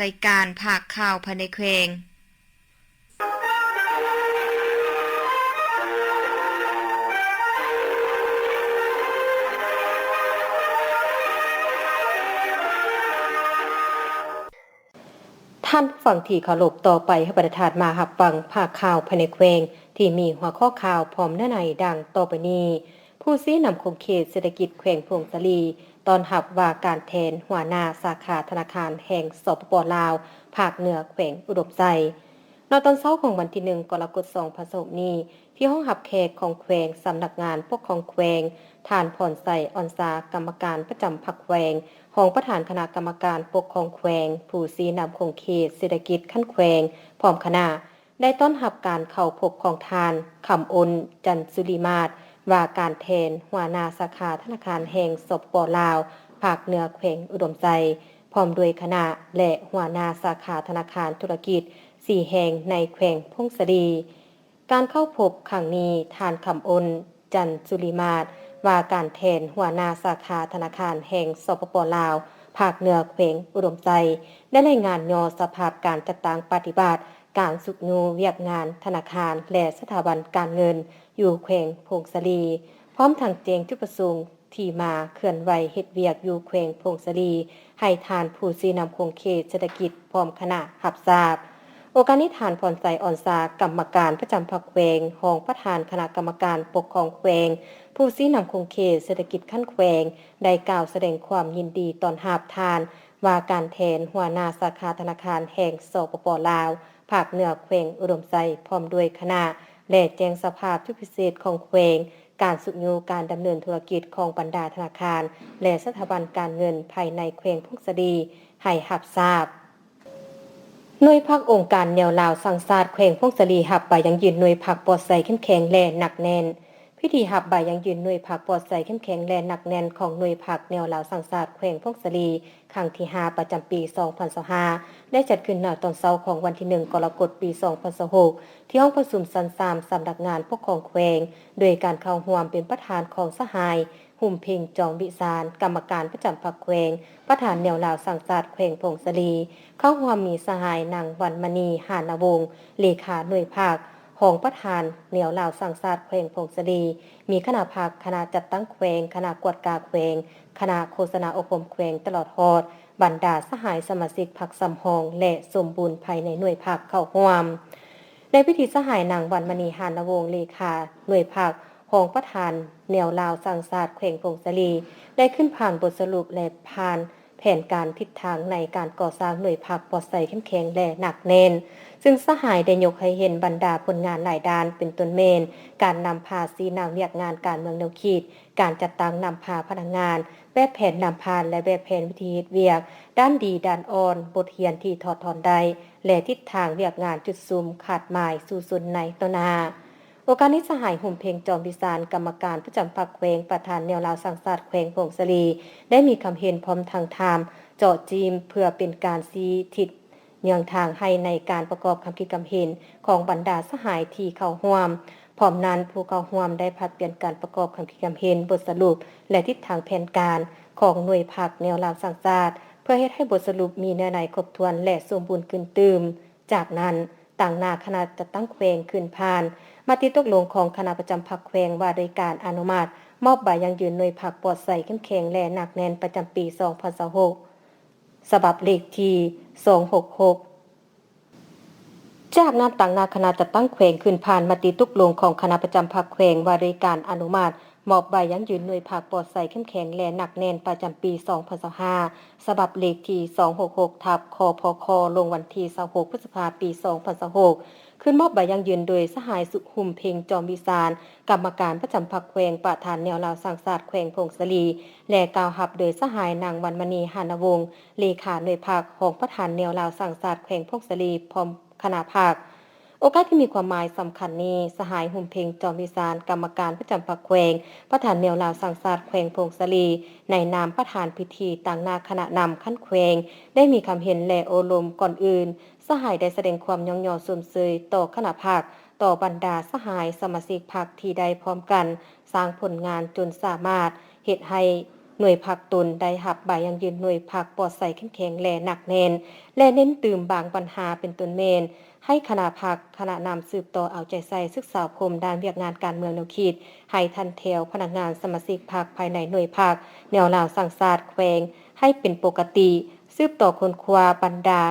ລາຍການພາກຂ່າວພາຍໃນແຂວງ. ທ່ານຜູ້ຟັງທີ່ເຄົາລົບ, ຕໍ່ໄປໃຫ້ບັນດາທ່ານມາຮັບຟັງພາກຂ່າວພາຍໃນແຂວງ ທີ່ມີຫົວຂໍ້ຂ່າວພ້ອມເນື້ອໃນດັ່ງຕໍ່ໄປນີ້. ຜູ້ຊີ້ນຳຂົງເຂດເສດຖະກິດແຂວງຜົ້ງສາລີ ຕ້ອນຮັບວ່າການແທນຫົວໜ້າສາຂາທະນາຄານແຫ່ງ ສປປ ລາວ ພາກເໜືອແຂວງອຸດົມໄຊ. ໃນຕອນເຊົ້າຂອງວັນທີໜຶ່ງ ກໍລະກົດ ສອງພັນຊາວຫົກນີ້, ທີ່ຫ້ອງຮັບແຂກຂອງແຂວງ, ສຳນັກງານປົກຄອງແຂວງ, ທ່ານ ພອນໄຊ ອ່ອນຊາ ກຳມະການປະຈຳພັກແຂວງ, ຮອງປະທານຄະນະກຳມະການປົກຄອງແຂວງ, ຜູ້ຊີ້ນຳຂົງເຂດເສດຖະກິດຂັ້ນແຂວງ ພ້ອມຄະນະ ໄດ້ຕ້ອນຮັບການເຂົ້າພົບຂອງທ່ານ ຄຳອົນ ຈັນສຸລິມາດ ວ່າການແທນຫົວໜ້າສາຂາທະນາຄານແຫ່ງ ສປປ ລາວ ພາກເໜືອແຂວງອຸດົມໄຊ, ພ້ອມດ້ວຍຄະນະ ແລະ ຫົວໜ້າສາຂາທະນາຄານທຸລະກິດສີ່ແຫ່ງໃນແຂວງຜົ້ງສາລີ. ການເຂົ້າພົບຄັ້ງນີ້, ທ່ານ ຄຳອົນ ຈັນສຸລິມາດ ວ່າການແທນຫົວໜ້າສາຂາທະນາຄານແຫ່ງ ສປປ ລາວ ພາກເໜືອແຂວງອຸດົມໄຊ ໄດ້ລາຍງານຫຍໍ້ສະພາບການຈັດຕັ້ງປະຕິບັດ ການຊຸກຍູ້ວຽກງານທະນາຄານ ແລະ ສະຖາບັນການເງິນຢູ່ແຂວງຜົ້ງສາລີ, ພ້ອມທັງແຈ້ງຈຸດປະສົງທີ່ມາເຄື່ອນໄຫວເຮັດວຽກຢູ່ແຂວງຜົ້ງສາລີ ໃຫ້ທ່ານຜູ້ຊີ້ນຳຂົງເຂດເສດຖະກິດພ້ອມຄະນະຮັບຊາບ. ໂອກາດນີ້ ທ່ານ ພອນໄຊ ອ່ອນຊາ ກຳມະການປະຈຳພັກແຂວງ, ຮອງປະທານຄະນະກຳມະການປົກຄອງແຂວງ, ຜູ້ຊີ້ນຳຂົງເຂດເສດຖະກິດຂັ້ນແຂວງ ໄດ້ກ່າວສະແດງຄວາມຍິນດີຕ້ອນຮັບທ່ານ ວ່າການແທນຫົວໜ້າສາຂາທະນາຄານແຫ່ງ ສປປ ລາວ ພາກເໜືອແຂວງອຸດົມໄຊ ພ້ອມດ້ວຍຄະນະ ແລະ ແຈ້ງສະພາບຈຸດພິເສດຂອງແຂວງ, ການຊຸກຍູ້ການດຳເນີນທຸລະກິດຂອງບັນດາທະນາຄານ ແລະ ສະຖາບັນການເງິນພາຍໃນແຂວງຜົ້ງສາລີໃຫ້ຮັບຊາບ. ໜ່ວຍພັກອົງການແນວລາວສ້າງຊາດແຂວງຜົ້ງສາລີ ຮັບໃບຢັ້ງຢືນໜ່ວຍພັກປອດໃສເຂັ້ມແຂງ ແລະ ໜັກແໜ້ນ. ພິທີຮັບໃບຢັ້ງຢືນໜ່ວຍພັກປອດໃສເຂັ້ມແຂງ ແລະ ໜັກແໜ້ນຂອງໜ່ວຍພັກແນວລາວສ້າງຊາດແຂວງຜົ້ງສາລີ ຄັ້ງທີຫ້າ ປະຈຳປີສອງພັນຊາວຫ້າ ໄດ້ຈັດຂຶ້ນໃນຕອນເຊົ້າຂອງວັນທີໜຶ່ງ ກໍລະກົດ ປີສອງພັນຊາວຫົກ ທີ່ຫ້ອງປະຊຸມຊັ້ນສາມ ສຳນັກງານປົກຄອງແຂວງ, ໂດຍການເຂົ້າຮ່ວມເປັນປະທານຂອງສະຫາຍ ຫຸມເພັງ ຈອມວິສານ ກຳມະການປະຈຳພັກແຂວງ, ປະທານແນວລາວສ້າງຊາດແຂວງຜົ້ງສາລີ, ເຂົ້າຮ່ວມມີສະຫາຍ ນາງ ວັນມະນີ ຫານະວົງ ເລຂາໜ່ວຍພັກ, ຮອງປະທານແນວລາວສ້າງຊາດແຂວງຜົ້ງສາລີ, ມີຄະນະພັກ, ຄະນະຈັດຕັ້ງແຂວງ, ຄະນະກວດກາແຂວງ, ຄະນະໂຄສະນາອົບຮົມແຂວງ ຕະຫຼອດຮອດບັນດາສະຫາຍສະມາຊິກພັກສຳຮອງ ແລະ ສົມບູນພາຍໃນໜ່ວຍພັກເຂົ້າຮ່ວມ. ໃນພິທີ ສະຫາຍ ນາງ ວັນມະນີ ຫານະວົງ ເລຂາໜ່ວຍພັກ, ຮອງປະທານແນວລາວສ້າງຊາດແຂວງຜົ້ງສາລີ ໄດ້ຂຶ້ນຜ່ານບົດສະຫຼຸບ ແລະ ຜ່ານແຜນການທິດທາງໃນການກໍ່ສ້າງໜ່ວຍພັກປອດໃສເຂັ້ມແຂງ ແລະ ໜັກແໜ້ນ, ຊຶ່ງສະຫາຍໄດ້ຍົກໃຫ້ເຫັນບັນດາຜົນງານຫຼາຍດ້ານ ເປັນຕົ້ນແມ່ນ ການນຳພາຊີ້ນຳວຽກງານການເມືອງແນວຄິດ, ການຈັດຕັ້ງນຳພາພະນັກງານ, ແບບແຜນນຳຜ່ານ ແລະ ແບບແຜນວິທີເຮັດວຽກ, ດ້ານດີ, ດ້ານອ່ອນ, ບົດຮຽນທີ່ຖອດຖອນໄດ້ ແລະ ທິດທາງວຽກງານຈຸດສຸມຄາດໝາຍສູ້ຊົນໃນຕໍ່ໜ້າ. ໂອກາດນີ້ ສະຫາຍ ຫຸມເພັງ ຈອມວິສານ ກຳມະການປະຈຳພັກແຂວງ, ປະທານແນວລາວສ້າງຊາດແຂວງຜົ້ງສາລີ ໄດ້ມີຄຳເຫັນພ້ອມທັງຖາມເຈາະຈີ້ມ ເພື່ອເປັນການຊີ້ທິດ ເຍືອງທາງໃຫ້ໃນການປະກອບຄຳຄິດຄຳເຫັນຂອງບັນດາສະຫາຍທີ່ເຂົ້າຮ່ວມ. ພ້ອມນັ້ນ, ຜູ້ເຂົ້າຮ່ວມໄດ້ຜັດປ່ຽນການປະກອບຄຳຄິດຄຳເຫັນ, ບົດສະຫຼຸບ ແລະ ທິດທາງແຜນການຂອງໜ່ວຍພັກແນວລາວສ້າງຊາດ ເພື່ອເຮັດໃຫ້ບົດສະຫຼຸບມີເນື້ອໃນຄົບຖ້ວນ ແລະ ສົມບູນຂຶ້ນຕື່ມ. ຈາກນັ້ນ, ຕາງໜ້າຄະນະຈັດຕັ້ງແຂວງຂຶ້ນຜ່ານມະຕິຕົກລົງຂອງຄະນະປະຈຳພັກແຂວງ ວ່າໂດຍການອະນຸມັດມອບໃບຢັ້ງຢືນໜ່ວຍພັກປອດໃສເຂັ້ມແຂງ ແລະ ໜັກແໜ້ນ ປະຈຳປີສອງພັນຊາວຫົກ ສະບັບເລກທີສອງຫົກຫົກ. ຈາກນັ້ນ, ຕາງໜ້າຄະນະຈັດຕັ້ງແຂວງຂຶ້ນຜ່ານມະຕິຕົກລົງຂອງຄະນະປະຈຳພັກແຂວງ ວ່າໂດຍການອະນຸມັດມອບໃບຢັ້ງຢືນໜ່ວຍພັກປອດໃສເຂັ້ມແຂງ ແລະ ໜັກແໜ້ນ ປະຈຳປີສອງພັນຊາວຫ້າ ສະບັບເລກທີສອງຫົກຫົກ ທັບ ຄພຄ ລົງວັນທີຊາວຫົກ ພຶດສະພາ ປີສອງພັນຊາວຫົກ ຂຶ້ນມອບໃບຢັ້ງຢືນໂດຍສະຫາຍ ສຸ ຫຸມເພັງ ຈອມວິສານ ກຳມະການປະຈຳພັກແຂວງ, ປະທານແນວລາວສ້າງຊາດແຂວງຜົ້ງສາລີ ແລະ ກ່າວຮັບໂດຍສະຫາຍ ນາງ ວັນມະນີ ຫານະວົງ ເລຂາໜ່ວຍພັກ, ຮອງປະທານແນວລາວສ້າງຊາດແຂວງຜົ້ງສາລີ ພ້ອມຄະນະພັກ. ໂອກາດທີ່ມີຄວາມໝາຍສຳຄັນນີ້, ສະຫາຍ ຫຸມເພັງ ຈອມວິສານ ກຳມະການປະຈຳພັກແຂວງ, ປະທານແນວລາວສ້າງຊາດແຂວງຜົ້ງສາລີ ໃນນາມປະທານພິທີ, ຕາງໜ້າຄະນະນຳຂັ້ນແຂວງ ໄດ້ມີຄຳເຫັນ ແລະ ໂອ້ລົມ. ກ່ອນອື່ນ, ສະຫາຍໄດ້ສະແດງຄວາມຍ້ອງຍໍຊົມເຊີຍຕໍ່ຄະນະພັກ, ຕໍ່ບັນດາສະຫາຍສະມາຊິກພັກທີ່ໄດ້ພ້ອມກັນສ້າງຜົນງານຈົນສາມາດເຮັດໃຫ້ ໜ່ວຍພັກຕົນໄດ້ຮັບໃບຢັ້ງຢືນໜ່ວຍພັກປອດໃສ ເຂັ້ມແຂງ ແລະ ໜັກແໜ້ນ ແລະ ເນັ້ນຕື່ມບາງບັນຫາ ເປັນຕົ້ນແມ່ນ ໃຫ້ຄະນະພັກ, ຄະນະນຳສືບຕໍ່ເອົາໃຈໃສ່ສຶກສາອົບຮົມດ້ານວຽກງານການເມືອງແນວຄິດ ໃຫ້ທັນແຖວພະນັກງານສະມາຊິກພັກພາຍໃນໜ່ວຍພັກແນວລາວສ້າງຊາດແຂວງໃຫ້ເປັນປົກກະຕິ, ສືບຕໍ່ຄົ້ນຄວ້າບັນດາ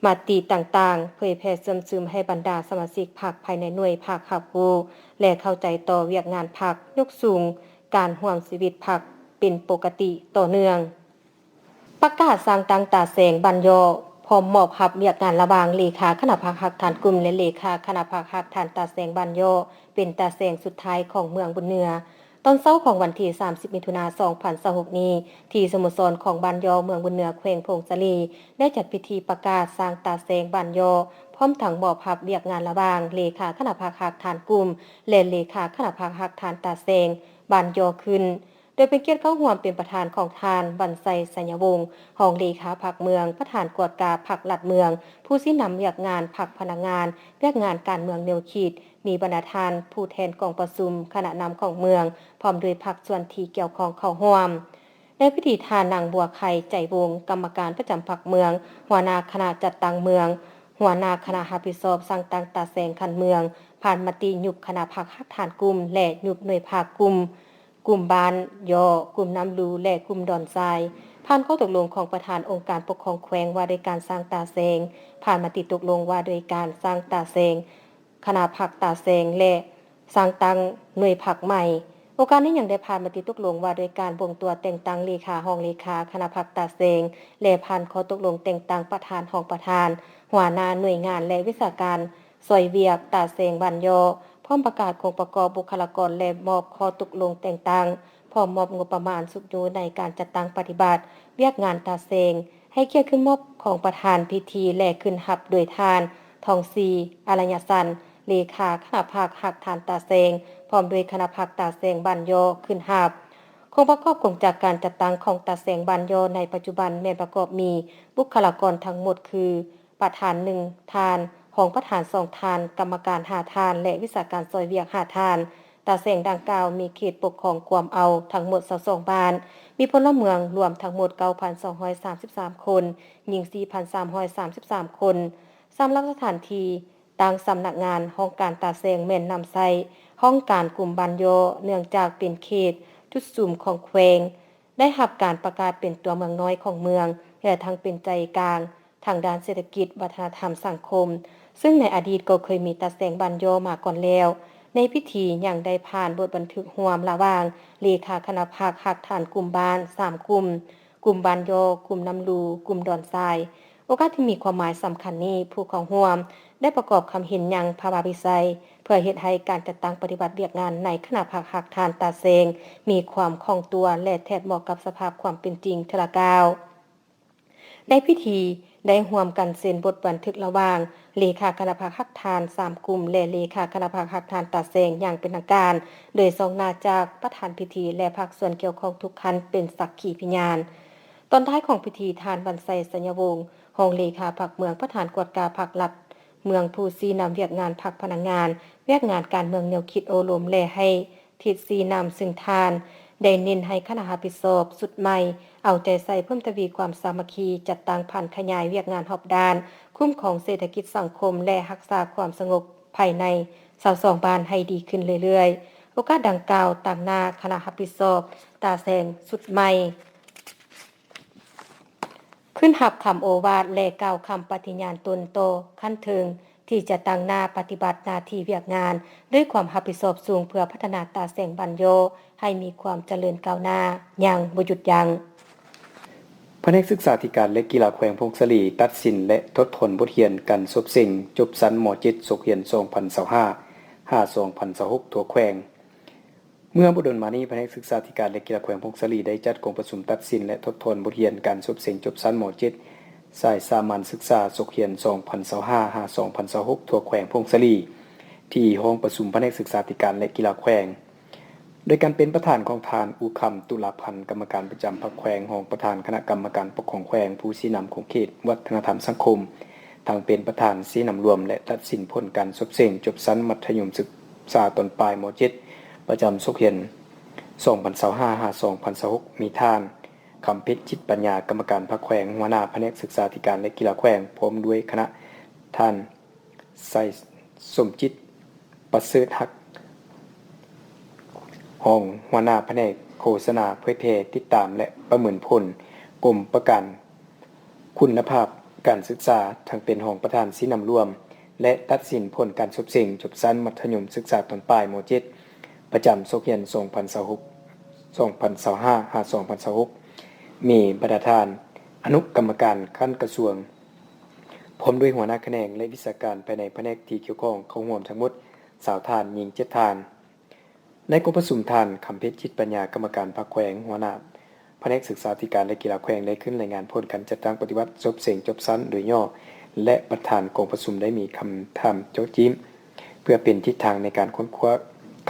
ມະຕິຕ່າງໆ, ເຜີຍແຜ່ເຊື່ອມຊຶມໃຫ້ບັນດາສະມາຊິກພັກພາຍໃນໜ່ວຍພັກຮັບຮູ້ ແລະ ເຂົ້າໃຈຕໍ່ວຽກງານພັກ, ຍົກສູງການຮ່ວມຊີວິດພັກເປັນປົກກະຕິຕໍ່ເນື່ອງ. ປະກາດສ້າງຕັ້ງຕາແສງບ້ານຍໍ້ ພ້ອມມອບຮັບວຽກງານລະຫວ່າງເລຂາຄະນະພັກຮາກຖານກຸ່ມ ແລະ ເລຂາຄະນະພັກຮາກຖານຕາແສງບ້ານຍໍ້ ເປັນຕາແສງສຸດທ້າຍຂອງເມືອງບຸນເໜືອ. ຕອນເຊົ້າຂອງວັນທີສາມສິບ ມິຖຸນາ ສອງພັນຊາວຫົກນີ້ ທີ່ສະໂມສອນຂອງບ້ານຍໍ້ເມືອງບຸນເໜືອ ແຂວງຜົ້ງສາລີ ໄດ້ຈັດພິທີປະກາດສ້າງຕາແສງບ້ານຍໍ້ ພ້ອມທັງມອບຮັບວຽກງານລະຫວ່າງເລຂາຄະນະພັກຮາກຖານກຸ່ມ ແລະ ເລຂາຄະນະພັກຮາກຖານຕາແສງບ້ານຍໍ້ຂຶ້ນ, ໂດຍເປັນກຽດເຂົ້າຮ່ວມເປັນປະທານຂອງທ່ານ ວັນໄຊ ໄຊຍະວົງ ຮອງເລຂາພັກເມືອງ, ປະທານກວດກາພັກລັດເມືອງ, ຜູ້ຊີ້ນຳວຽກງານພັກພະນັກງານ, ວຽກງານການເມືອງແນວຄິດ, ມີບັນດາທ່ານຜູ້ແທນກອງປະຊຸມ, ຄະນະນຳຂອງເມືອງ ພ້ອມດ້ວຍພາກສ່ວນທີ່ກ່ຽວຂ້ອງເຂົ້າຮ່ວມ. ໃນພິທີ ທ່ານ ນາງ ບົວໄຂ່ ໃຈວົງ ກຳມະການປະຈຳພັກເມືອງ, ຫົວໜ້າຄະນະຈັດຕັ້ງເມືອງ, ຫົວໜ້າຄະນະຮັບຜິດຊອບສ້າງຕັ້ງຕາແສງຂັ້ນເມືອງ, ຜ່ານມະຕິຍຸບຄະນະພັກຮາກຖານກຸ່ມ ແລະ ຍຸບໜ່ວຍພັກກຸ່ມ, ກຸ່ມບ້ານຍໍ້, ກຸ່ມນ້ຳລູ ແລະ ກຸ່ມດອນຊາຍ, ຜ່ານຂໍ້ຕົກລົງຂອງປະທານອົງການປົກຄອງແຂວງວ່າດ້ວຍການສ້າງຕາແສງ, ຜ່ານມະຕິຕົກລົງວ່າດ້ວຍການສ້າງຕາແສງ, ຄະນະພັກຕາແສງ ແລະ ສ້າງຕັ້ງໜ່ວຍພັກໃໝ່. ໂອກາດນີ້ຍັງໄດ້ຜ່ານມະຕິຕົກລົງວ່າດ້ວຍການບົ່ງຕົວແຕ່ງຕັ້ງເລຂາ, ຮອງເລຂາຄະນະພັກຕາແສງ ແລະ ຜ່ານຂໍ້ຕົກລົງແຕ່ງຕັ້ງປະທານ, ຮອງປະທານ, ຫົວໜ້າໜ່ວຍງານ ແລະ ວິຊາການຊ່ອຍວຽກຕາແສງບ້ານຍໍ້, ພ້ອມປະກາດອົງປະກອບບຸກຄະລາກອນ ແລະ ມອບຂໍ້ຕົກລົງແຕ່ງຕັ້ງ, ພ້ອມມອບງົບປະມານຊຸກຍູ້ໃນການຈັດຕັ້ງປະຕິບັດວຽກງານຕາແສງ. ໃຫ້ກຽດຂຶ້ນມອບຂອງປະທານພິທີ ແລະ ຂຶ້ນຮັບໂດຍທ່ານ ທອງສີ ອາລະຍະສັນ ເລຂາຄະນະພັກຮາກຖານຕາແສງ ພ້ອມດ້ວຍຄະນະພັກຕາແສງບ້ານຍໍ້ຂຶ້ນຮັບ. ໂຄງປະກອບກົງຈັກການຈັດຕັ້ງຂອງຕາແສງບ້ານຍໍ້ໃນປັດຈຸບັນແມ່ນປະກອບມີບຸກຄະລາກອນທັງໝົດຄື ປະທານໜຶ່ງທ່ານ, ຮອງປະທານສອງທ່ານ, ກຳມະການຫ້າທ່ານ ແລະ ວິຊາການຊ່ອຍວຽກຫ້າທ່ານ. ຕາແສງດັ່ງກ່າວມີເຂດປົກຄອງກວມເອົາທັງໝົດຊາວສອງບ້ານ, ມີພົນລະເມືອງລວມທັງໝົດເກົ້າພັນສອງຮ້ອຍສາມສິບສາມຄົນ, ຍິງສີ່ພັນສາມຮ້ອຍສາມສິບສາມຄົນ. ສຳລັບສະຖານທີ່ຕັ້ງສຳນັກງານຫ້ອງການຕາແສງແມ່ນນຳໃຊ້ຫ້ອງການກຸ່ມບ້ານຍໍ້ ເນື່ອງຈາກເປັນເຂດຈຸດສຸມຂອງແຂວງ, ໄດ້ຮັບການປະກາດເປັນຕົວເມືອງນ້ອຍຂອງເມືອງ ແລະ ທັງເປັນໃຈກາງ ທາງດ້ານເສດຖະກິດ, ວັດທະນະທຳ, ສັງຄົມ, ເຊິ່ງໃນອະດີດກໍເຄີຍມີຕາແສງບ້ານຍໍ້ມາກ່ອນແລ້ວ. ໃນພິທີຍັງໄດ້ຜ່ານບົດບັນທຶກຮ່ວມລະຫວ່າງເລຂາຄະນະພັກຮາກຖານກຸ່ມບ້ານສາມກຸ່ມ, ກຸ່ມບ້ານຍໍ້, ກຸ່ມນ້ຳລູ, ກຸ່ມດອນຊາຍ. ໂອກາດທີ່ມີຄວາມໝາຍສຳຄັນນີ້, ຜູ້ເຂົ້າຮ່ວມໄດ້ປະກອບຄຳເຫັນຫຍັງພະວາພິໄສ ເພື່ອເຮັດໃຫ້ການຈັດຕັ້ງປະຕິບັດວຽກງານໃນຄະນະພັກຮາກຖານຕາແສງມີຄວາມຄ່ອງຕົວ ແລະ ແທດເໝາະກັບສະພາບຄວາມເປັນຈິງເທື່ອລະກ້າວ. ໃນພິທີໄດ້ຮ່ວມກັນເຊັນບົດບັນທຶກລະຫວ່າງເລຂາຄະນະພັກຮາກຖານສາມກຸ່ມ ແລະ ເລຂາຄະນະພັກຮາກຖານຕາແສງຢ່າງເປັນທາງການ, ໂດຍຊອງໜ້າຈາກປະທານພິທີ ແລະ ພາກສ່ວນກ່ຽວຂ້ອງທຸກຂັ້ນເປັນສັກຂີພະຍານ. ຕອນທ້າຍຂອງພິທີ, ທ່ານ ວັນໄຊ ໄຊຍະວົງ ຮອງເລຂາພັກເມືອງ, ປະທານກວດກາພັກລັດເມືອງ, ຜູ້ຊີ້ນຳວຽກງານພັກພະນັກງານ, ວຽກງານການເມືອງແນວຄິດໂອ້ລົມ ແລະ ໃຫ້ ທິດຊີ້ນຳ, ເຊິ່ງທ່ານໄດ້ເນັ້ນໃຫ້ຄະນະຮັບຜິດຊອບຊຸດໃໝ່ເອົາໃຈໃສ່ເພີ່ມທະວີຄວາມສາມັກຄີ, ຈັດຕັ້ງຜັນຂະຫຍາຍວຽກງານຮອບດ້ານ, ຄຸ້ມຄອງເສດຖະກິດສັງຄົມ ແລະ ຮັກສາຄວາມສະຫງົບພາຍໃນຊາວສອງບ້ານໃຫ້ດີຂຶ້ນເລື້ອຍໆ. ໂອກາດດັ່ງກ່າວ, ຕາງໜ້າຄະນະຮັບຜິດຊອບຕາແສງຊຸດໃໝ່ ຂຶ້ນຮັບຄຳໂອວາດ ແລະ ກ່າວຄຳປະຕິຍານຕົນຕໍ່ຂັ້ນເທິງ ທີ່ຈະຕັ້ງໜ້າປະຕິບັດໜ້າທີ່ວຽກງານດ້ວຍຄວາມຮັບຜິດຊອບສູງ ເພື່ອພັດທະນາຕາແສງບ້ານຍໍ້ໃຫ້ມີຄວາມຈະເລີນກ້າວໜ້າຢ່າງບໍ່ຢຸດຢັ້ງ. ພະແນກສຶກສາທິການ ແລະ ກິລາແຂວງຜົ້ງສາລີ ຕັດສິນ ແລະ ທົດທອນບົດຮຽນການສົບເສັງຈົບຊັ້ນ ມໍເຈັດ ສົກຮຽນ ສອງພັນຊາວຫ້າ ຫາ ສອງພັນຊາວຫົກ ທົ່ວແຂວງ. ເມື່ອບໍ່ດົນມານີ້, ພະແນກສຶກສາທິການ ແລະ ກິລາແຂວງຜົ້ງສາລີ ໄດ້ຈັດກອງປະຊຸມຕັດສິນ ແລະ ທົດທອນບົດຮຽນການສົບເສັງຈົບຊັ້ນ ມໍເຈັດ ສາຍສາມັນສຶກສາ ສົກຮຽນ ສອງພັນຊາວຫ້າ ຫາ ສອງພັນຊາວຫົກ ທົ່ວແຂວງຜົ້ງສາລີ ທີ່ຫ້ອງປະຊຸມພະແນກສຶກສາທິການ ແລະ ກິລາແຂວງ ໂດຍການເປັນປະທານຂອງທ່ານ ອຸຄຳ ຕຸລາພັນ ກຳມະການປະຈຳພັກແຂວງ, ຮອງປະທານຄະນະກຳມະການປົກຄອງແຂວງ, ຜູ້ຊີ້ນຳຂົງເຂດ, ວັດທະນະທຳສັງຄົມ, ທັງເປັນປະທານຊີ້ນຳລວມ ແລະ ຕັດສິນຜົນການສົບເສັງຈົບຊັ້ນມັດທະຍົມສຶກສາຕອນປາຍ ມໍເຈັດ ປະຈຳສົກຮຽນ ສອງພັນຊາວຫ້າ ຫາ ສອງພັນຊາວຫົກ ມີທ່ານ ຄຳເພັດ ຈິດປັນຍາ ກຳມະການພັກແຂວງ, ຫົວໜ້າພະແນກສຶກສາທິການ ແລະ ກິລາແຂວງ, ພ້ອມດ້ວຍຄະນະ, ທ່ານ ໄຊສົມຈິດ ປະເສີດຮັກ ຮອງຫົວໜ້າພະແນກໂຄສະນາເຜີຍແຜ່ ຕິດຕາມ ແລະ ປະເມີນຜົນ ກົມປະກັນຄຸນນະພາບການສຶກສາ, ທັງເປັນຮອງປະທານຊີ້ນຳລວມ ແລະ ຕັດສິນຜົນການສົບເສັງຈົບຊັ້ນມັດທະຍົມສຶກສາຕອນປາຍ ມໍເຈັດ ປະຈຳສົກຮຽນ ສອງພັນຊາວຫົກ ສອງພັນຊາວຫ້າ ຫາ ສອງພັນຊາວຫົກ ມີບັນດາທ່ານອະນຸກຳມະການຂັ້ນກະຊວງ ພ້ອມດ້ວຍຫົວໜ້າຂະແໜງ ແລະ ວິຊາການພາຍໃນພະແນກທີ່ກ່ຽວຂ້ອງເຂົ້າຮ່ວມທັງໝົດ ຊາວທ່ານ, ຍິງ ເຈັດ ທ່ານ. ໃນກອງປະຊຸມ, ທ່ານ ຄຳເພັດ ຈິດປັນຍາ ກຳມະການພັກແຂວງ, ຫົວໜ້າພະແນກສຶກສາທິການ ແລະ ກິລາແຂວງ ໄດ້ຂຶ້ນລາຍງານຜົນການຈັດຕັ້ງປະຕິບັດສົບເສັງຈົບຊັ້ນໂດຍຫຍໍ້ ແລະ ປະທານກອງປະຊຸມໄດ້ມີຄຳຖາມເຈາະຈີ້ມ ເພື່ອເປັນທິດທາງໃນການຄົ້ນຄວ້າ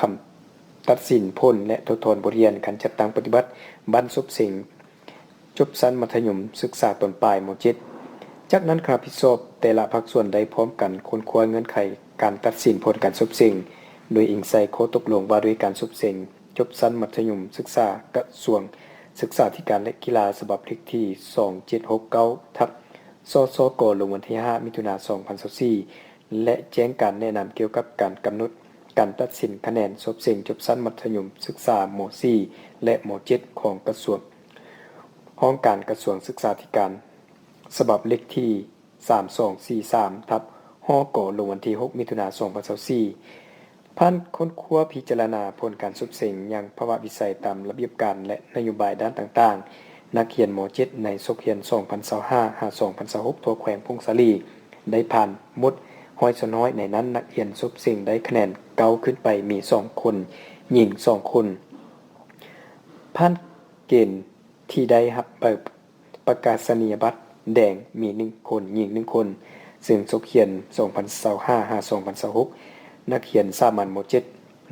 ຄຳຕັດສິນຜົນ ແລະ ທົດທອນບົດຮຽນການຈັດຕັ້ງປະຕິບັດບັ້ນສົບເສັງ ຈົບຊັ້ນມັດທະຍົມສຶກສາຕອນປາຍ ມໍເຈັດ. ຈາກນັ້ນ, ຄະນະຮັບຜິດຊອບແຕ່ລະພາກສ່ວນໄດ້ພ້ອມກັນຄົ້ນຄວ້າເງື່ອນໄຂການຕັດສິນຜົນການສົບເສັງ ໂດຍອີງໃສ່ຂໍ້ຕົກລົງວ່າດ້ວຍການສົບເສັງຈົບຊັ້ນມັດທະຍົມສຶກສາ ກະຊວງສຶກສາທິການ ແລະ ກິລາ ສະບັບເລກທີ ສອງເຈັດຫົກເກົ້າ ທັບ ສສກ ລົງວັນທີ ຫ້າ ມິຖຸນາ ສອງພັນຊາວສີ່ ແລະ ແຈ້ງການແນະນຳກ່ຽວກັບການກຳນົດການຕັດສິນຄະແນນສົບເສັງຈົບຊັ້ນມັດທະຍົມສຶກສາ ມໍສີ່ ແລະ ມໍເຈັດ ຂອງກະຊວງ ຫ້ອງການກະຊວງສຶກສາທິການ ສະບັບເລກທີ ສາມສອງສີ່ສາມ ທັບ ຫກ ລົງວັນທີ ຫົກ ມິຖຸນາ ສອງພັນຊາວສີ່. ຜ່ານຄົ້ນຄວ້າພິຈາລະນາຜົນການສົບເສັງຢ່າງພາວະວິໄສຕາມລະບຽບການ ແລະ ນະໂຍບາຍດ້ານຕ່າງໆ, ນັກຮຽນ ມໍເຈັດ ໃນສົກຮຽນ ສອງພັນຊາວຫ້າ ຫາ ສອງພັນຊາວຫົກ ທົ່ວແຂວງຜົ້ງສາລີ ໄດ້ຜ່ານໝົດ ຮ້ອຍສ່ວນຮ້ອຍ. ໃນນັ້ນ, ນັກຮຽນສົບເສັງໄດ້ຄະແນນເກົ້າຂຶ້ນໄປ ມີສອງຄົນ, ຍິງສອງຄົນ. ຜ່ານເກນທີ່ໄດ້ຮັບໃບປະກາສະນີຍະບັດແດງ ມີໜຶ່ງຄົນ, ຍິງໜຶ່ງຄົນ, ເຊິ່ງສົກຮຽນ ສອງພັນຊາວຫ້າ ຫາ ສອງພັນຊາວຫົກ ນັກຮຽນສາມັນ ມໍເຈັດ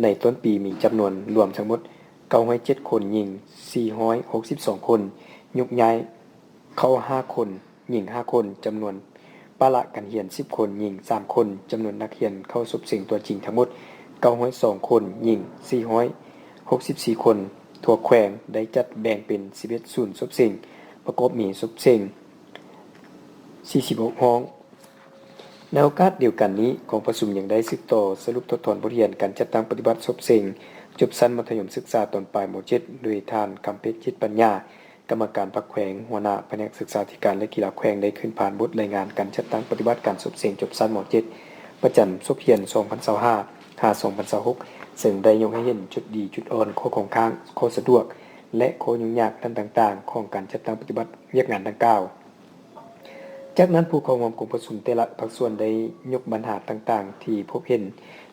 ໃນຕົ້ນປີ ມີຈຳນວນລວມທັງໝົດ ເກົ້າຮ້ອຍເຈັດຄົນ, ຍິງ ສີ່ຮ້ອຍຫົກສິບສອງຄົນ, ໂຍກຍ້າຍເຂົ້າ ຫ້າຄົນ, ຍິງ ຫ້າຄົນ, ຈຳນວນປະລະການຮຽນ ສິບຄົນ, ຍິງ ສາມຄົນ, ຈຳນວນນັກຮຽນເຂົ້າສົບເສັງຕົວຈິງທັງໝົດ ເກົ້າຮ້ອຍສອງຄົນ, ຍິງ ສີ່ຮ້ອຍຫົກສິບສີ່ຄົນ. ທົ່ວແຂວງໄດ້ຈັດແບ່ງເປັນ ສິບເອັດ ສູນສົບເສັງ ປະກອບມີສົບເສັງ ສີ່ສິບຫົກຫ້ອງ. ໃນໂອກາດດຽວກັນນີ້, ກອງປະຊຸມຍັງໄດ້ສືບຕໍ່ສະຫຼຸບທົດທອນບົດຮຽນການຈັດຕັ້ງປະຕິບັດສົບເສັງຈົບຊັ້ນມັດທະຍົມສຶກສາຕອນປາຍ ມໍເຈັດ ໂດຍທ່ານ ຄຳເພັດ ຈິດປັນຍາ ກຳມະການພັກແຂວງ, ຫົວໜ້າພະແນກສຶກສາທິການ ແລະ ກິລາແຂວງ ໄດ້ຂຶ້ນຜ່ານບົດລາຍງານການຈັດຕັ້ງປະຕິບັດການສົບເສັງຈົບຊັ້ນ ມໍເຈັດ ປະຈຳສົກຮຽນ ສອງພັນຊາວຫ້າ ຫາ ສອງພັນຊາວຫົກ ເຊິ່ງໄດ້ຍົກໃຫ້ເຫັນຈຸດດີ, ຈຸດອ່ອນ, ຂໍ້ຄົງຄ້າງ, ຂໍ້ສະດວກ ແລະ ຂໍ້ຫຍຸ້ງຍາກດ້ານຕ່າງໆ ຂອງການຈັດຕັ້ງປະຕິບັດວຽກງານດັ່ງກ່າວ. ຈາກນັ້ນ, ຜູ້ເຂົ້າຮ່ວມກອງປະຊຸມແຕ່ລະພາກສ່ວນໄດ້ຍົກບັນຫາຕ່າງໆ ທີ່ພົບເຫັນ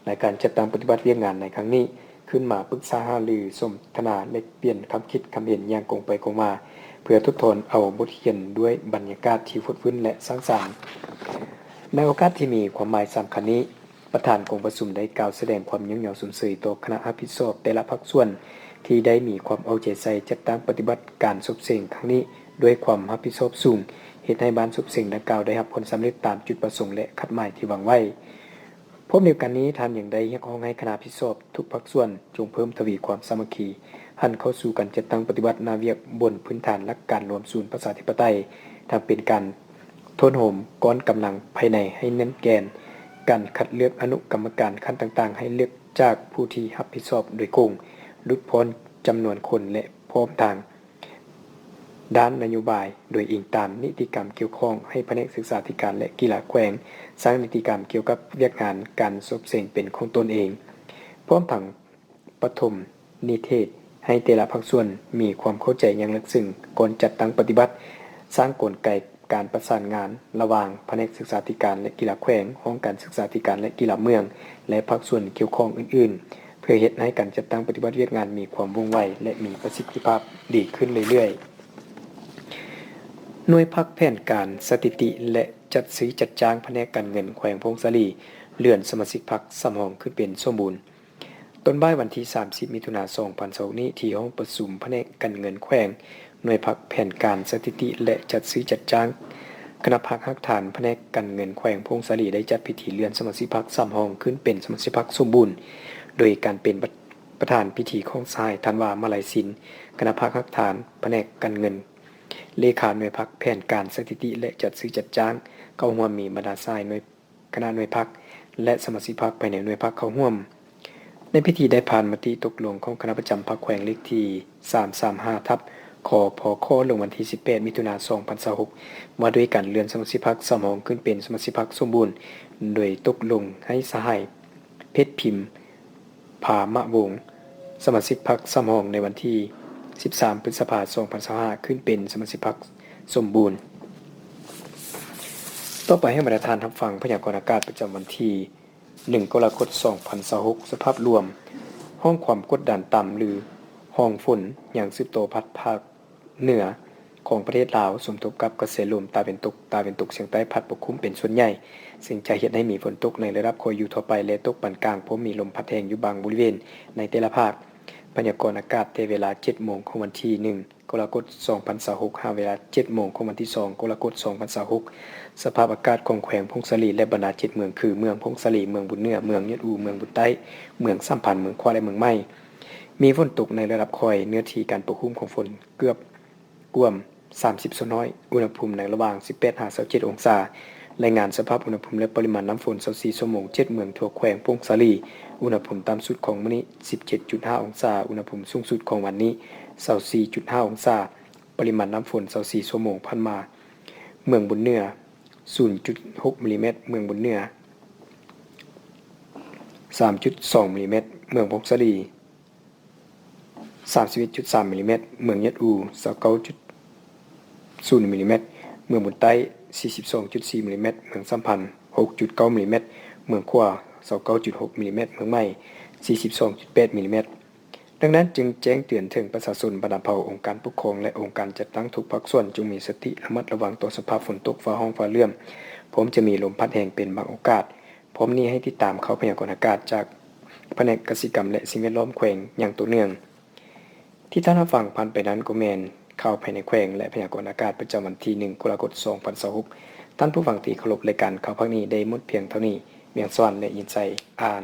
ໃນການຈັດຕັ້ງປະຕິບັດວຽກງານໃນຄັ້ງນີ້ ຂຶ້ນມາປຶກສາຫາລື, ສົນທະນາ, ແລກປ່ຽນຄຳຄິດຄຳເຫັນຢ່າງກົງໄປກົງມາ ເພື່ອທົດທອນເອົາບົດຮຽນດ້ວຍບັນຍາກາດທີ່ຟົດຟື້ນ ແລະ ສ້າງສັນ. ໃນໂອກາດທີ່ມີຄວາມໝາຍສຳຄັນນີ້, ປະທານກອງປະຊຸມໄດ້ກ່າວສະແດງຄວາມຍ້ອງຍໍຊົມເຊີຍຕໍ່ຄະນະຮັບຜິດຊອບແຕ່ລະພາກສ່ວນ ທີ່ໄດ້ມີຄວາມເອົາໃຈໃສ່ຈັດຕັ້ງປະຕິບັດການສົບເສັງຄັ້ງນີ້ດ້ວຍຄວາມຮັບຜິດຊອບສູງ, ເຮັດໃຫ້ບ້ານສົບເສັງດັ່ງກ່າວໄດ້ຮັບຜົນສຳເລັດຕາມຈຸດປະສົງ ແລະ ຄາດໝາຍທີ່ວາງໄວ້. ພ້ອມດຽວກັນນີ້, ທ່ານຍັງໄດ້ຮຽກຮ້ອງໃຫ້ຄະນະຮັບຜິດຊອບທຸກພາກສ່ວນ ຈົ່ງເພີ່ມທະວີຄວາມສາມັກຄີ, ຫັນເຂົ້າສູ່ການຈັດຕັ້ງປະຕິບັດໜ້າວຽກບົນພື້ນຖານຫຼັກການລວມສູນປະຊາທິປະໄຕ, ທັງເປັນການໂຄ່ນໂຮມກ້ອນກຳລັງພາຍໃນໃຫ້ແໜ້ນແກ່ນ, ການຄັດເລືອກອະນຸກຳມະການຂັ້ນຕ່າງໆ ໃຫ້ເລືອກຈາກຜູ້ທີ່ຮັບຜິດຊອບໂດຍກົງ, ຫຼຸດຜ່ອນຈຳນວນຄົນ ແລະ ພ້ອມທາງ ດ້ານນະໂຍບາຍ ໂດຍອີງຕາມນິຕິກຳກ່ຽວຂ້ອງ, ໃຫ້ພະແນກສຶກສາທິການ ແລະ ກິລາແຂວງ ສ້າງນິຕິກຳກ່ຽວກັບວຽກງານການສົບເສັງເປັນຂອງຕົນເອງ, ພ້ອມທັງປະຖົມນິເທດໃຫ້ແຕ່ລະພາກສ່ວນມີຄວາມເຂົ້າໃຈຢ່າງເລິກເຊິ່ງກ່ອນຈັດຕັ້ງປະຕິບັດ, ສ້າງກົນໄກການປະສານງານລະຫວ່າງພະແນກສຶກສາທິການ ແລະ ກິລາແຂວງ, ຫ້ອງການສຶກສາທິການ ແລະ ກິລາເມືອງ ແລະ ພາກສ່ວນກ່ຽວຂ້ອງອື່ນໆ ເພື່ອເຮັດໃຫ້ການຈັດຕັ້ງປະຕິບັດວຽກງານມີຄວາມວ່ອງໄວ ແລະ ມີປະສິດທິພາບດີຂຶ້ນເລື້ອຍໆ. ໜ່ວຍພັກແຜນການສະຖິຕິ ແລະ ຈັດຊື້ຈັດຈ້າງ ພະແນກການເງິນແຂວງຜົ້ງສາລີ ເລື່ອນສະມາຊິກພັກສຳຮອງຂຶ້ນເປັນສົມບູນ. ຕອນບ່າຍວັນທີ ສາມສິບ ມິຖຸນາ ສອງພັນຊາວຫົກ ນີ້ ທີ່ຫ້ອງປະຊຸມພະແນກການເງິນແຂວງ, ໜ່ວຍພັກແຜນການສະຖິຕິ ແລະ ຈັດຊື້ຈັດຈ້າງ ຄະນະພັກຮາກຖານພະແນກການເງິນແຂວງຜົ້ງສາລີ ໄດ້ຈັດພິທີເລື່ອນສະມາຊິກພັກສຳຮອງຂຶ້ນເປັນສະມາຊິກພັກສົມບູນ ໂດຍການເປັນປະ ປະທານພິທີຂອງສະຫາຍ ທັນວາ ມາໄລສິນ ຄະນະພາກຮາກຖານ ພະແນກການເງິນ, ເລຂາໜ່ວຍພັກແຜນການສະຖິຕິ ແລະ ຈັດຊື້ຈັດຈ້າງ. ເຂົ້າຮ່ວມມີບັນດາສະຫາຍໜ່ວຍ ຄະນະໜ່ວຍພັກ ແລະ ສະມາຊິກພັກພາຍໃນໜ່ວຍພັກເຂົ້າຮ່ວມ. ໃນພິທີໄດ້ຜ່ານມະຕິຕົກລົງຂອງຄະນະປະຈຳພັກແຂວງເລກທີສາມສາມຫ້າ ທັບ ຄພຄ ລົງວັນທີສິບແປດ ມິຖຸນາ ສອງພັນຊາວຫົກ ວ່າດ້ວຍການເລື່ອນສະມາຊິກພັກສຳຮອງຂຶ້ນເປັນສະມາຊິກພັກສົມບູນ, ໂດຍຕົກລົງໃຫ້ສະຫາຍ ເພັດພິມ ພາມະວົງ ສະມາຊິກພັກສຳຮອງໃນວັນທີສິບສາມ ພຶດສະພາ ສອງພັນຊາວຫ້າ ຂຶ້ນເປັນສະມາຊິກພັກສົມບູນ. ຕໍ່ໄປໃຫ້ບັນດາທ່ານຮັບຟັງພະຍາກອນອາກາດປະຈຳວັນທີໜຶ່ງ ກໍລະກົດ ສອງພັນຊາວຫົກ ສະພາບລວມ. ຮ່ອງຄວາມກົດດັນຕ່ຳ ຫຼື ຮ່ອງຝົນຍັງສືບຕໍ່ພັດພາກ ເໜືອຂອງປະເທດລາວ ສົມທົບກັບກະແສລົມຕາເວັນຕົກ, ຕາເວັນຕົກສຽງໃຕ້ພັດປົກຄຸມເປັນສ່ວນໃຫຍ່, ເຊິ່ງຈະເຮັດໃຫ້ມີຝົນຕົກໃນລະດັບຄ່ອຍຢູ່ທົ່ວໄປ ແລະ ຕົກປານກາງ, ພ້ອມມີລົມພັດແຮງຢູ່ບາງບໍລິເວນໃນແຕ່ລະພາກ. ພະຍາກອນອາກາດແຕ່ເວລາເຈັດໂມງຂອງວັນທີໜຶ່ງ ກໍລະກົດ ສອງພັນຊາວຫົກ ຫາເວລາເຈັດໂມງຂອງວັນທີສອງ ກໍລະກົດ ສອງພັນຊາວຫົກ ສະພາບອາກາດຂອງແຂວງຜົ້ງສາລີ ແລະ ບັນດາເຈັດເມືອງ ຄື ເມືອງຜົ້ງສາລີ, ເມືອງບຸນເໜືອ, ເມືອງຍອດອູ, ເມືອງບຸນໃຕ້, ເມືອງສາມພັນ, ເມືອງຂວາ ແລະ ເມືອງໃໝ່ ມີຝົນຕົກໃນລະດັບຄ່ອຍ, ເນື້ອທີ່ການປົກຄຸມຂອງຝົນເກືອບກວມສາມສິບສ່ວນຮ້ອຍ, ອຸນຫະພູມໃນລະຫວ່າງສິບແປດຫາຊາວເຈັດອົງສາ. ລາຍງານສະພາບອຸນຫະພູມ ແລະ ປະລິມານນ້ຳຝົນ ຊາວສີ່ຊົ່ວໂມງ ເຈັດເມືອງທົ່ວແຂວງຜົ້ງສາລີ, ອຸນຫະພູມຕ່ຳສຸດຂອງມື້ນີ້ ສິບເຈັດຈຸດຫ້າອົງສາ, ອຸນຫະພູມສູງສຸດຂອງວັນນີ້ ຊາວສີ່ຈຸດຫ້າອົງສາ. ປະລິມານນ້ຳຝົນ ຊາວສີ່ຊົ່ວໂມງຜ່ານມາ, ເມືອງບຸນເໜືອ ສູນຈຸດຫົກມິລລີແມັດ, ເມືອງບຸນເໜືອ ສາມຈຸດສອງມິລລີແມັດ, ເມືອງຜົ້ງສາລີ ສາມສິບເອັດຈຸດສາມມິລລີແມັດ, ເມືອງຍອດອູ ຊາວເກົ້າຈຸດສູນມິລລີແມັດ, ເມືອງບຸນໃຕ້ ສີ່ສິບສອງຈຸດສີ່ມິລລີແມັດ, ເມືອງສາມພັນ ຫົກຈຸດເກົ້າມິລລີແມັດ, ເມືອງຂວາ ຊາວເກົ້າຈຸດຫົກມິລລີແມັດ, ເມືອງໃໝ່ ສີ່ສິບສອງຈຸດແປດມິລລີແມັດ. ດັ່ງນັ້ນຈຶ່ງແຈ້ງເຕືອນເຖິງປະຊາຊົນ, ບັນດາເຜົ່າ, ອົງການປົກຄອງ ແລະ ອົງການຈັດຕັ້ງທຸກພາກສ່ວນ ຈົ່ງມີສະຕິລະມັດລະວັງຕໍ່ສະພາບຝົນຕົກ, ຟ້າຮ້ອງ, ຟ້າເຫຼື້ອມ, ພ້ອມຈະມີລົມພັດແຮງເປັນບາງໂອກາດ. ພ້ອມນີ້ໃຫ້ຕິດຕາມຂ່າວພະຍາກອນອາກາດຈາກພະແນກກະສິກຳ ແລະ ສິ່ງແວດລ້ອມແຂວງຢ່າງຕໍ່ເນື່ອງ. ທີ່ທ່ານຮັບຟັງຜ່ານໄປນັ້ນກໍແມ່ນຂ່າວພາຍໃນແຂວງ ແລະ ພະຍາກອນອາກາດປະຈຳວັນທີໜຶ່ງ ກໍລະກົດ ສອງພັນຊາວຫົກ. ທ່ານຜູ້ຟັງທີ່ເຄົາລົບ, ລາຍການຂ່າວພາກນີ້ໄດ້ໝົດພຽງເທົ່ານີ້. ວຽງສະຫວັນ ແລະ ຍິນໄຊ ອ່ານ.